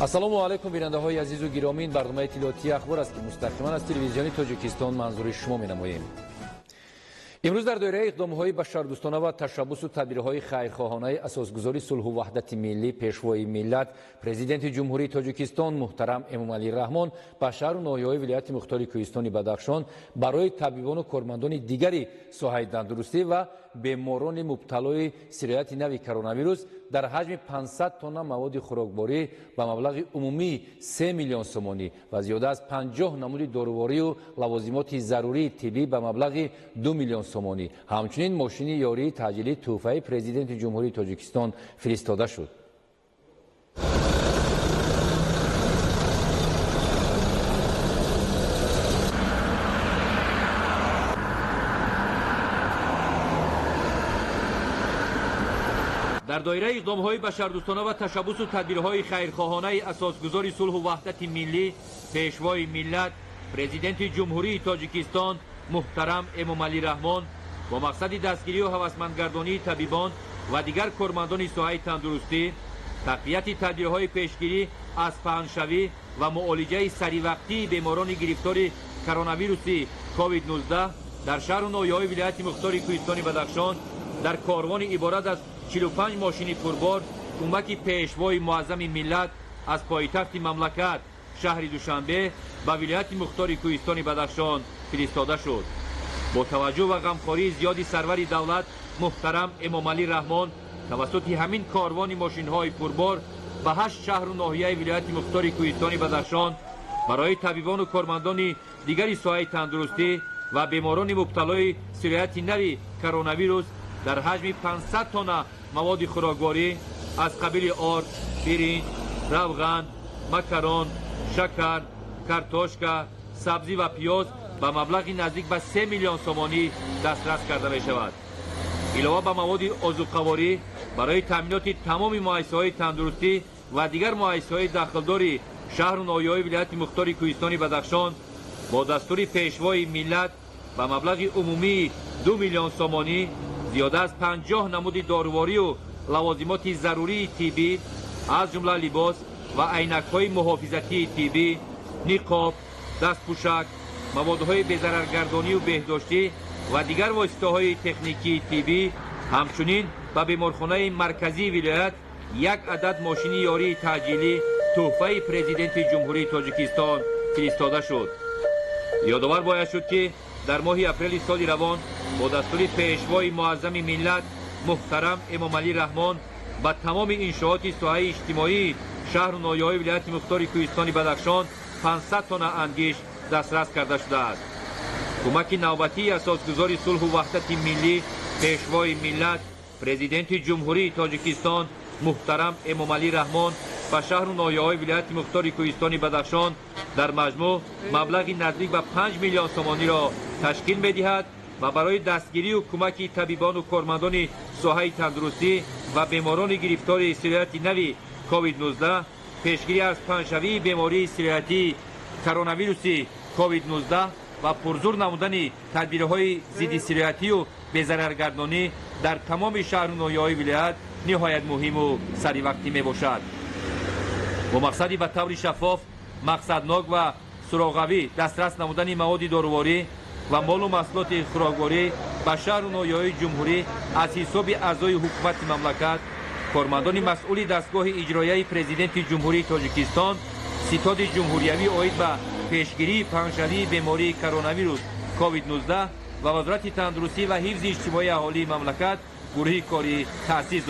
Ассалому алайкум, бинандаҳои азизу гиромӣ. Ин барномаи иттилоотии Ахбор аст, ки мустақиман аз телевизиони Тоҷикистон манзури шумо менамоем. Имрӯз дар доираи иқдомҳои башардӯстона ва ташаббусу тадбирҳои хайрхоҳонаи асосгузори сулҳу ваҳдати миллӣ, пешвои миллат, президенти Ҷумҳурии Тоҷикистон муҳтарам Эмомалӣ Раҳмон ба шаҳру ноҳияҳои вилояти мухтори Кӯҳистони Бадахшон барои табибону кормандони дигари соҳаи тандурустӣ ва беморони мубталои сирояти нави коронавирус дар ҳаҷми 500 тонна маводи хӯрокворӣ ба маблағи умумии 3 миллион сомонӣ ва зиёда аз 50 намуди доруворию лавозимоти зарурии тиббӣ ба маблағи 2 миллион сомонӣ, ҳамчунин мошини ёрии таъҷилӣ тӯҳфаи президенти Ҷумҳурии Тоҷикистон фиристода шуд. Дар доираи иқдомҳои башардӯстона ва ташаббусу тадбирҳои хайрхоҳонаи асосгузори сулҳу ваҳдати миллӣ, пешвои миллат, президенти Ҷумҳурии Тоҷикистон муҳтарам Эмомалӣ Раҳмон бо мақсади дастгирию ҳавасмандгардонии табибон ва дигар кормандони соҳаи тандурустӣ, тақвияти тадбирҳои пешгирӣ аз паҳншавӣ ва муолиҷаи саривақтии беморони гирифтори коронавируси COVID-19 дар шаҳру ноҳияҳои вилояти мухтори Кӯҳистони Бадахшон дар корвони иборат аз 45 мошини пурбор кӯмаки пешвои муаззами миллат аз пойтахти мамлакат, шаҳри Душанбе, ба вилояти мухтори Кӯҳистони Бадахшон фиристода шуд. Бо таваҷҷӯҳ ва ғамхории зиёди сарвари давлат муҳтарам Эмомалӣ Раҳмон тавассути ҳамин корвони мошинҳои пурбор ба ҳашт шаҳру ноҳияи вилояти мухтори Кӯҳистони Бадахшон барои табибону кормандони дигари соҳаи тандурустӣ ва беморони мубталои сирояти нави коронавирус дар ҳаҷми 500 тонна маводи хӯрокворӣ аз қабили орд, биринҷ, равған, макарон, шакар, картошка, сабзӣ ва пиёз ба маблағи наздик ба 3 миллион сомонӣ дастрас карда мешавад. Илова ба маводи озуқаворӣ барои таъминоти тамоми муассисаҳои тандурустӣ ва дигар муассисаҳои дахлдори шаҳру ноҳияҳои вилояти мухтори Кӯҳистони Бадахшон бо дастури пешвои миллат ба маблағи умумии 2 миллион сомонӣ зиёда аз 50 намуди доруворию лавозимоти зарурии тиббӣ, аз ҷумла либос ва айнакҳои муҳофизатии тиббӣ, ниқоб, дастпӯшак, маводҳои безараргардонию беҳдоштӣ ва дигар воситаҳои техникии тиббӣ, ҳамчунин ба беморхонаи марказии вилоят як адад мошини ёрии таъҷилӣ тӯҳфаи президенти Ҷумҳурии Тоҷикистон фиристода шуд. Ёдовар бояд шуд, ки дар моҳи апрели соли равон бо дастури пешвои муаззами миллат муҳтарам Эмомалӣ Раҳмон ба тамоми иншооти соҳаи иҷтимоии шаҳру ноҳияҳои вилояти мухтори Кӯҳистони Бадахшон 500 тонна ангиш дастрас карда шудааст. Кӯмаки навбатии асосгузори сулҳу ваҳдати миллӣ, пешвои миллат, президенти Ҷумҳурии Тоҷикистон муҳтарам Эмомалӣ Раҳмон ба шаҳру ноҳияҳои вилояти мухтори Кӯҳистони Бадахшон дар маҷмӯъ маблағи наздик ба 5 миллион сомониро ташкил медиҳад ва барои дастгирию кӯмаки табибону кормандони соҳаи тандурустӣ ва беморони гирифтори сирояти нави COVID-19, пешгирӣ аз паҳншавии бемории сироятии коронавируси COVID-19 ва пурзур намудани тадбирҳои зидди сироятию безараргардонӣ дар тамоми шаҳру ноҳияҳои вилоят ниҳоят муҳиму саривақтӣ мебошад. Бо мақсади ба таври шаффоф, мақсаднок ва суроғавӣ дастрас намудани маводи доруворӣ ва молу маҳсулоти хӯрокворӣ ба шаҳру ноҳияҳои ҷумҳурӣ аз ҳисоби аъзои ҳукумати мамлакат, кормандони масъули дастгоҳи иҷроияи президенти Ҷумҳурии Тоҷикистон, ситоди ҷумҳуриявӣ оид ба пешгирии паҳншавии бемории коронавирус COVID-19 ва Вазорати тандурустӣ ва ҳифзи иҷтимоии аҳолии мамлакат гурӯҳи корӣ таъсис.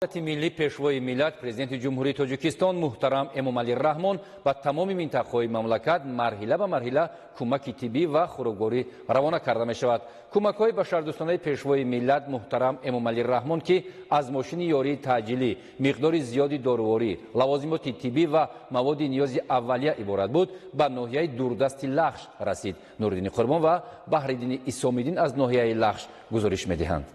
Миллӣ, Пешвои миллат, Президенти Ҷумҳурии Тоҷикистон муҳтарам Эмомалӣ Раҳмон ба тамоми минтақаҳои мамлакат марҳила ба марҳила кӯмаки тиббӣ ва хӯрокворӣ равона карда мешавад. Кӯмакҳои башардӯстонаи Пешвои миллат муҳтарам Эмомалӣ Раҳмон, ки аз мошини ёрии таъҷилӣ, миқдори зиёди доруворӣ, лавозимоти тиббӣ ва маводи ниёзи аввалия иборат буд, ба ноҳияи дурдасти Лахш расид. Нуриддини Қурбон ва Баҳриддини Исомиддин аз ноҳияи Лахш гузориш медиҳанд.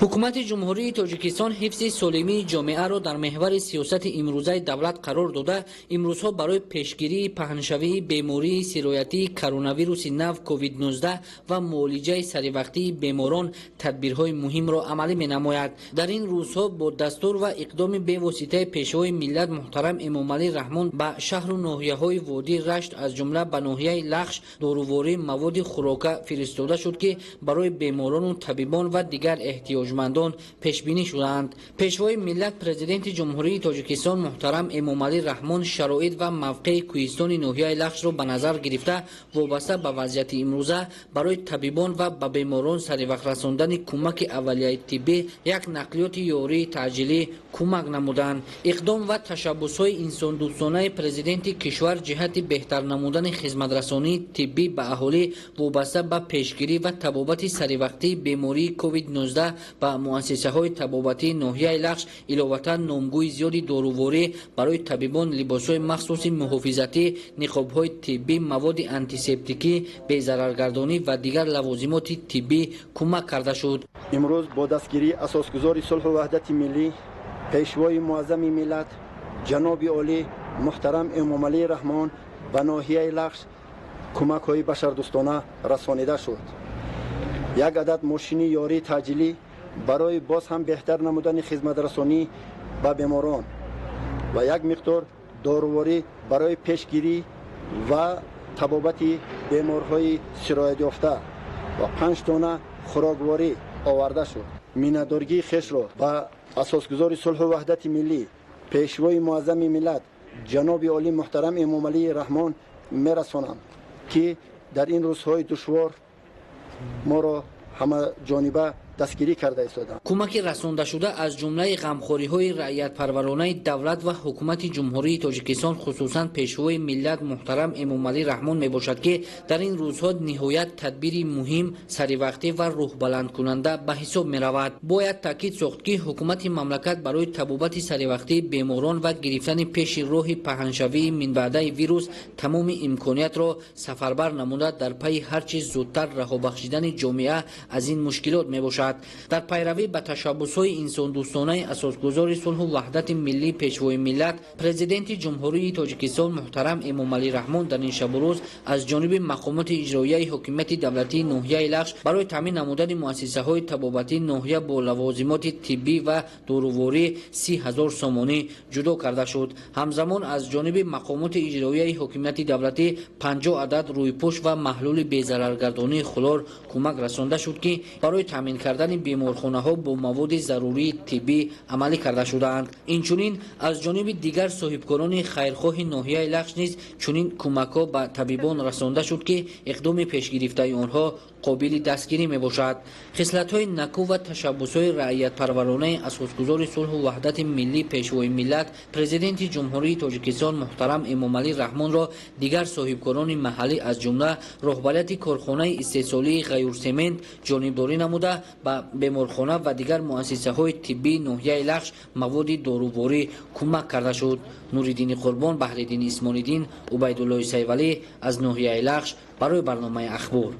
Ҳукумати Ҷумҳурии Тоҷикистон ҳифзи солимии ҷомеаро дар меҳвари сиёсати имрӯзаи давлат қарор дода, имрӯзҳо барои пешгирии паҳншавии бемории сироятии коронавируси нав COVID-19 ва муолиҷаи саривақтии беморон тадбирҳои муҳимро амалӣ менамояд. Дар ин рӯзҳо бо дастур ва иқдоми бевоситаи Пешвои миллат муҳтарам Эмомалӣ Раҳмон ба шаҳру ноҳияҳои водии Рашт, аз ҷумла ба ноҳияи Лахш, доруворӣ, маводи хӯрока фиристода шуд, ки барои беморону табибон ва дигар эҳтиёҷмандон пешбинӣ шудаанд. Пешвои миллат, Президенти Ҷумҳурии Тоҷикистон муҳтарам Эмомалӣ Раҳмон шароит ва мавқеи кӯҳистони ноҳияи Лахшро ба назар гирифта, вобаста ба вазъияти имрӯза барои табибон ва ба беморон саривақт расондани кӯмаки аввалияи тиббӣ як нақлиёти ёрии таъҷилӣ кӯмак намуданд. Иқдом ва ташаббусҳои инсондӯстонаи президенти кишвар ҷиҳати беҳтар намудани хизматрасонии тиббӣ ба аҳолӣ вобаста ба пешгирӣ ва табобати саривақтии бемории COVID-19 ба муассисаҳои табобатии ноҳияи Лахш иловатан номгӯи зиёди доруворӣ барои табибон, либосҳои махсуси муҳофизатӣ, ниқобҳои тиббӣ, маводи антисептикӣ, безараргардонӣ ва дигар лавозимоти тиббӣ кӯмак карда шуд. Имрӯз бо дастгирии асосгузори сулҳу ваҳдати миллӣ, Пешвои муаззами миллат, ҷаноби олӣ муҳтарам Эмомалӣ Раҳмон ба ноҳияи Лахш кӯмакҳои башардӯстона расонида шуд. Як адад мошини ёрии таъҷилӣ барои боз ҳам беҳтар намудани хизматрасонӣ ба беморон ва як миқдор доруворӣ барои пешгирӣ ва табобати беморҳои сироятёфта ва 5 дона хӯрокворӣ оварда шуд. Миннатдоргии хешро ба асосгузори сулҳу ваҳдати миллӣ, Пешвои муаззами миллат, ҷаноби олӣ муҳтарам Эмомалӣ Раҳмон мерасонам, ки дар ин рӯзҳои душвор моро ҳамаҷониба дастгирӣ карда истоданд. Кӯмаки расондашуда аз ҷумлаи ғамхориҳои раъиятпарваронаи давлат ва ҳукумати Ҷумҳурии Тоҷикистон, хусусан Пешвои миллат муҳтарам Эмомалӣ Раҳмон мебошад, ки дар ин рӯзҳо ниҳоят тадбири муҳим, саривақтӣ ва рӯҳбаландкунанда ба ҳисоб меравад. Бояд таъкид сохт, ки ҳукумати мамлакат барои табобати саривақтии беморон ва гирифтани пеши роҳи паҳншавии минбаъдаи вирус тамоми имкониятро сафарбар намуда, дар пайи ҳар чиз зудтар раҳо бахшидани ҷомеа аз ин мушкилот мебошад. Дар пайравӣ ба ташаббусҳои инсондӯстонаи асосгузори сулҳу ваҳдати миллӣ, Пешвои миллат, Президенти Ҷумҳурии Тоҷикистон муҳтарам Эмомалӣ Раҳмон дар ин шабу рӯз аз ҷониби мақомоти иҷроияи ҳокимияти давлатии ноҳияи Лахш барои таъмин намудани муассисаҳои табобатии ноҳия бо лавозимоти тиббӣ ва доруворӣ 30 000 сомонӣ ҷудо карда шуд. Ҳамзамон аз ҷониби мақомоти иҷроияи ҳокимияти давлатӣ 50 адад рӯйпӯш ва маҳлули безараргардонии хлор кӯмак расонда шуд, ки барои таъмин кардани беморхонаҳо бо маводи зарурии тиббӣ амалӣ карда шудаанд. Инчунин аз ҷониби дигар соҳибкорони хайрхоҳи ноҳияи Лахш низ чунин кӯмакҳо ба табибон расонда шуд, ки иқдоми пешгирифтаи онҳо қобили дастгирӣ мебошад. Хислатҳои накӯ ва ташаббусҳои раъиятпарваронаи асосгузори сулҳу ваҳдати миллӣ, Пешвои миллат, Президенти Ҷумҳурии Тоҷикистон муҳтарам Эмомалӣ Раҳмонро дигар соҳибкорони маҳаллӣ, аз ҷумла роҳбарияти корхонаи истеҳсолии Ғаюрсемент ҷонибдорӣ намуда, ба беморхона ва дигар муассисаҳои тиббии ноҳияи Лахш маводи доруворӣ кӯмак карда шуд. Нуриддини Қурбон, Баҳриддини Исмониддин, Убайдуллои Сайвалӣ аз ноҳияи Лахш барои барномаи Ахбор.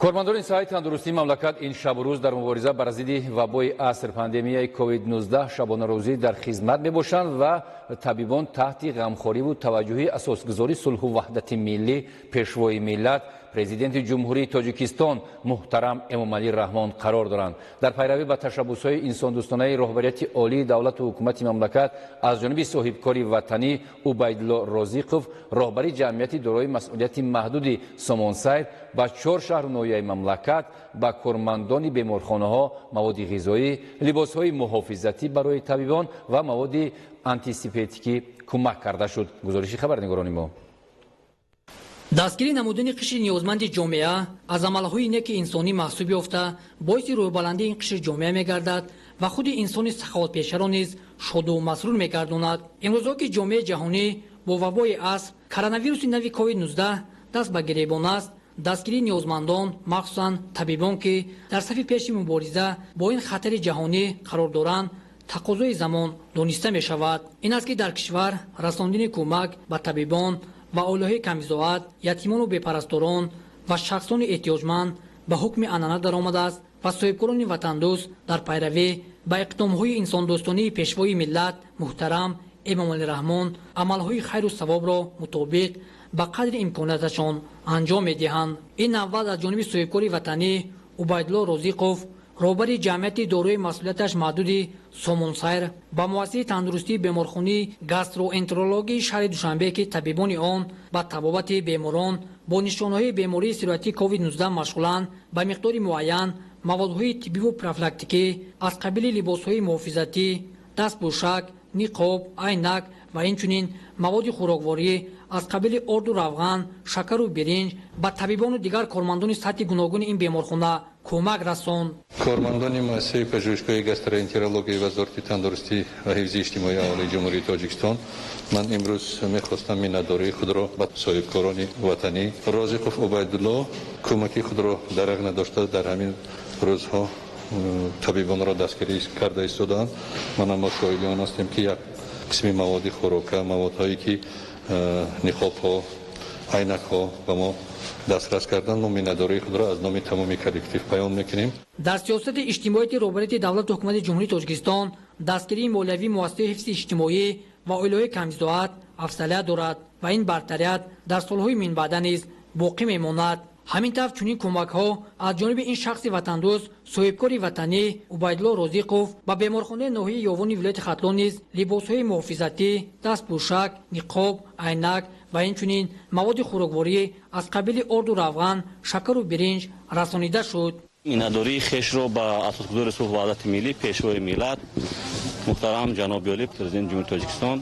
Кормандони соҳаи тандурустии мамлакат ин шабу рӯз дар мубориза бар зидди вабои аср, пандемияи COVID-19, шабонарӯзӣ дар хизмат мебошанд ва табибон таҳти ғамхориву таваҷҷӯҳи асосгузори сулҳу ваҳдати миллӣ, Пешвои миллат, Президенти Ҷумҳурии Тоҷикистон муҳтарам Эмомалӣ Раҳмон қарор доранд. Дар пайравӣ ба ташаббусҳои инсондӯстонаи роҳбарияти олии давлату ҳукумати мамлакат аз ҷониби соҳибкори ватанӣ Убайдулло Розиқов, роҳбари ҷамъияти дорои масъулияти маҳдуди Сомонсайр, ба 4 шаҳру ноҳияи мамлакат ба кормандони беморхонаҳо маводи ғизоӣ, либосҳои муҳофизатӣ барои табибон ва маводи антисептикӣ кӯмак карда шуд. Гузориши хабарнигорони мо. Дастгирӣ намудани қишри ниёзманди ҷомеа аз амалҳои неки инсонӣ маҳсуб ёфта, боиси рӯҳбаландии ин қишри ҷомеа мегардад. ва худи инсони саховатпешаро низ шоду масрур мегардонад. Имрӯзҳо ки ҷомеаи ҷаҳонӣ бо вабои аср коронавируси нави COVID-19 даст ба гиребон аст, дастгирии ниёзмандон, махсусан табибон, ки дар сафи пеши мубориза бо ин хатари ҷаҳонӣ қарор доранд, тақозои замон дониста мешавад. Ин аст, ки дар кишвар расондини кӯмак ба табибон ва оилаҳои камбизоат, ятимону бепарасторон ва шахсони эҳтиёҷманд ба ҳукми анъана даромадааст ва соҳибкорони ватандӯст дар пайравӣ ба иқдомҳои инсондӯстонии Пешвои миллат муҳтарам Эмомалӣ Раҳмон амалҳои хайру савобро мутобиқ ба қадри имконияташон анҷом медиҳанд. Ин навбат аз ҷониби соҳибкори ватанӣ Убайдулло Розиқов, роҳбари ҷамъияти дорои масъулияташ маҳдуди Сомонсайр, ба муассисаи тандурустии беморхонаи гастроэнтерологии шаҳри Душанбе, ки табибони он ба табобати беморон бо нишонаҳои бемории сироятии COVID-19 машғуланд, ба миқдори муайян маводҳои тиббиву профилактикӣ аз қабили либосҳои муҳофизатӣ, дастпӯшак, ниқоб, айнак ва инчунин маводи хӯрокворӣ аз қабили орду равған, шакару биринҷ ба табибону дигар кормандони сатҳи гуногуни ин беморхона кӯмак расонд. Кормандони муассисаи пажӯҳишгоҳи гастроэнтерологияи Вазорати тандурустӣ ва ҳифзи иҷтимоии аҳолии Ҷумҳурии Тоҷикистон, ман имрӯз мехостам миннатдории худро ба соҳибкорони ватанӣ Розиқов Убайдулло кӯмаки худро дареғ надошта, дар ҳамин рӯзҳо табибонро дастгирӣ карда истодаанд. Мана мо шоҳиди он ҳастем, ки як қисми маводи хӯрока, маводҳое ки ниқобҳо, айнакҳо ба мо дастрас кардан, мо миннатдории худро аз номи тамоми коллектив баён мекунем. Дар сиёсати иҷтимоияти роҳбарияти давлату ҳукумати Ҷумҳурии Тоҷикистон дастгирии молиявии муассисаи ҳифзи иҷтимоӣ ва оилаҳои камбизоат афзалият дорад ва ин бартарият дар солҳои минбаъда низ боқӣ мемонад. Ҳамин тавр, чунин кӯмакҳо аз ҷониби ин шахси ватандӯст, соҳибкори ватанӣ Убайдулло Розиқов ба беморхонаи ноҳияи Ёвони вилояти Хатлон низ либосҳои муҳофизатӣ, дастпӯшак, ниқоб, айнак ва инчунин маводи хӯрокворӣ аз қабили орду равған, шакару биринҷ расонида шуд. Миннатдории хешро ба асосгузори сулҳу ваҳдати миллӣ, Пешвои миллат муҳтарам ҷаноби олӣ, Президенти Ҷумҳурии Тоҷикистон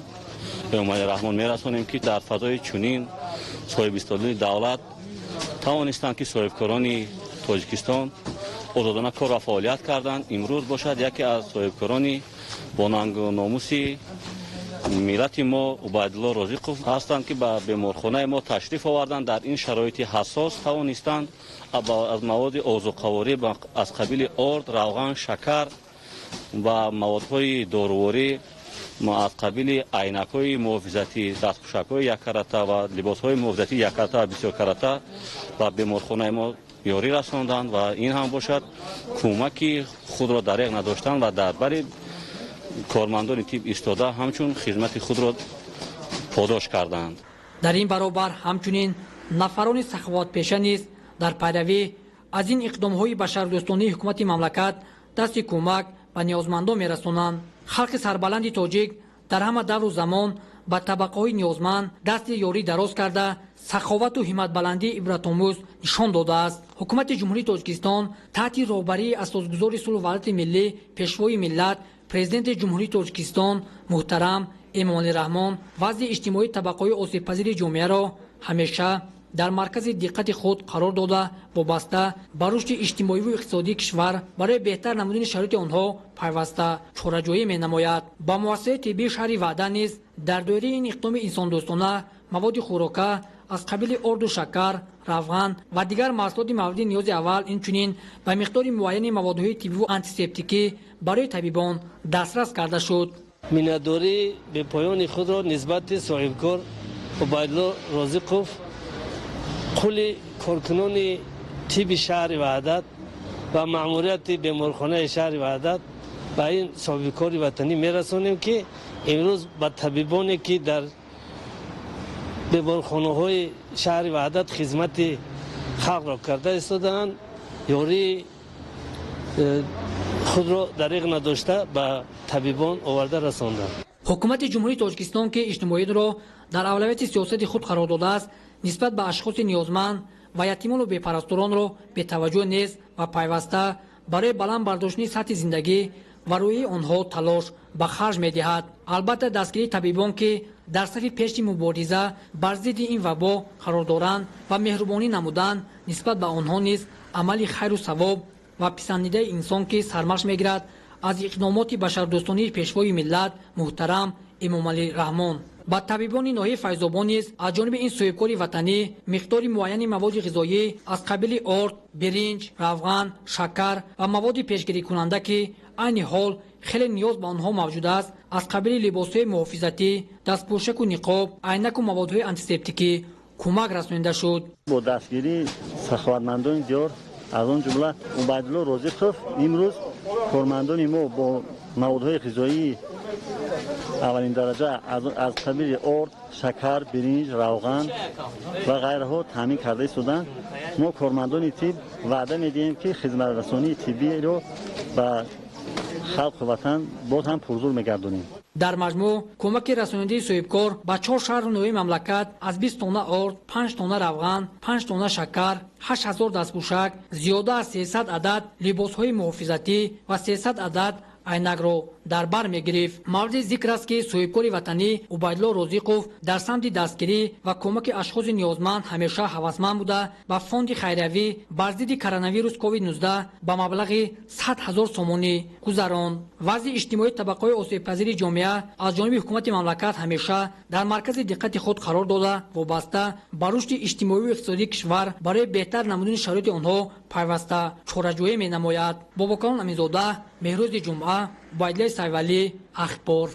Эмомалӣ Раҳмон мерасонем, ки дар фазои чунин соҳибистиқлолии давлат тавонистанд, ки соҳибкорони Тоҷикистон озодона кор ва фаъолият карданд. Имрӯз бошад, яке аз соҳибкорони бо нангу номуси миллати мо Убайдулло Розиқов ҳастанд, ки ба беморхонаи мо ташриф оварданд. Дар ин шароити ҳассос тавонистанд аз маводи озуқаворӣ аз қабили орд, равған, шакар ва маводҳои доруворӣ аз қабили айнакҳои муҳофизатӣ, дастпӯшакҳои яккарата ва либосҳои муҳофизатии яккарата ва бисёркарата ба беморхонаи мо ёрӣ расонданд ва ин ҳам бошад, кӯмаки худро дареғ надоштанд ва дар бари кормандони тиб истода, ҳамчун хизмати худро подош карданд. Дар ин баробар ҳамчунин нафарони саховатпеша низ дар пайравӣ аз ин иқдомҳои башардӯстонии ҳукумати мамлакат дасти кӯмак ба ниёзмандон мерасонанд. Халқи сарбаланди тоҷик дар ҳама давру замон ба табақаҳои ниёзманд дасти ёрӣ дароз карда, саховату ҳимматбаландии ибратомӯз нишон додааст. Ҳукумати Ҷумҳурии Тоҷикистон таҳти роҳбарии асосгузори сулҳу ваҳдати миллӣ, Пешвои миллат, Президенти Ҷумҳурии Тоҷикистон муҳтарам Эмомалӣ Раҳмон вазъи иҷтимоии табақаҳои осебпазири ҷомеаро ҳамеша дар маркази диққати худ қарор дода, вобаста ба рушди иҷтимоиву иқтисодии кишвар барои беҳтар намудани шароити онҳо пайваста чораҷӯӣ менамояд. Ба муассисаи тиббии шаҳри Ваҳдат низ дар доираи ин иқдоми инсондӯстона маводи хӯрока аз қабили орду, шакар, равған ва дигар маҳсулоти мавриди ниёзи аввал, инчунин ба миқдори муайяни маводҳои тиббиву антисептикӣ барои табибон дастрас карда шуд. Миннатдории бепоёни худро нисбати соҳибкор Убайдулло Розиқов, кулли коркунони тибби шаҳри Ваҳдат ва маъмурияти беморхонаи шаҳри Ваҳдат ба ин соҳибкори ватанӣ мерасонем, ки имрӯз ба табибоне, ки дар беморхонаҳои шаҳри Ваҳдат хизмати халқро карда истодаанд, ёрии худро дареғ надошта ба табибон оварда расонданд. Ҳукумати Ҷумҳурии Тоҷикистон, ки иҷтимоиро дар авлавияти сиёсати худ қарор додааст, нисбат ба ашхоси ниёзманд ва ятимону бепарасторонро бетаваҷҷӯҳ нест ва пайваста барои баланд бардоштани сатҳи зиндагӣ ва рӯҳияи онҳо талош ба харҷ медиҳад. Албатта, дастгирии табибон, ки дар сафи пеши мубориза бар зидди ин вабо қарор доранд, ва меҳрубонӣ намудан нисбат ба онҳо низ амали хайру савоб ва писандидаи инсон, ки сармашқ мегирад аз иқдомоти башардӯстонии Пешвои миллат муҳтарам Эмомалӣ Раҳмон. Ба табибони ноҳияи Файзобод низ аз ҷониби ин соҳибкори ватанӣ миқдори муайяни маводи ғизоӣ аз қабили орд, биринҷ, равған, шакар ва маводи пешгирикунанда, ки айни ҳол хеле ниёз ба онҳо мавҷуд аст, аз қабили либосҳои муҳофизатӣ, дастпӯшаку ниқоб, айнаку маводҳои антисептикӣ кӯмак расонида шуд. Бо дастгирии саховатмандони диёр, аз он ҷумла Убайдулло Розиқов, имрӯз кормандони мо бо маводҳои ғизоии аввалин дараҷа аз қабили орд, шакар, биринҷ, равған ва ғайраҳо таъмин карда истоданд. Мо кормандони тиб ваъда медиҳем, ки хизматрасонии тиббиро ба халқу ватан боз ҳам пурзур мегардонем. Дар маҷмӯъ кӯмаки расонидаи соҳибкор ба чор шаҳру ноҳияи мамлакат аз 20 тонна орд, 5 тонна равған, 5 тонна шакар, 8000 дастпӯшак, зиёда аз 300 адад либосҳои муҳофизатӣ ва 300 адад айнакро дар бар мегирифт. Мавриди зикр аст, ки соҳибкори ватанӣ Убайдулло Розиқов дар самти дастгирӣ ва кӯмаки ашхоси ниёзманд ҳамеша ҳавасманд буда, ба фонди хайриявӣ бар зидди коронавирус COVID-19 ба маблағи 100 ҳазор сомонӣ гузаронд. Вазъи иҷтимоии табақаҳои осебпазири ҷомеа аз ҷониби ҳукумати мамлакат ҳамеша дар маркази диққати худ қарор дода, вобаста ба рушди иҷтимоию иқтисодии кишвар барои беҳтар намудани шароити онҳо пайваста чораҷӯӣ менамояд. Бобокалон Аминзода, Меҳрӯзи Ҷумъа, Убайдуллои Сайвалӣ, Ахбор.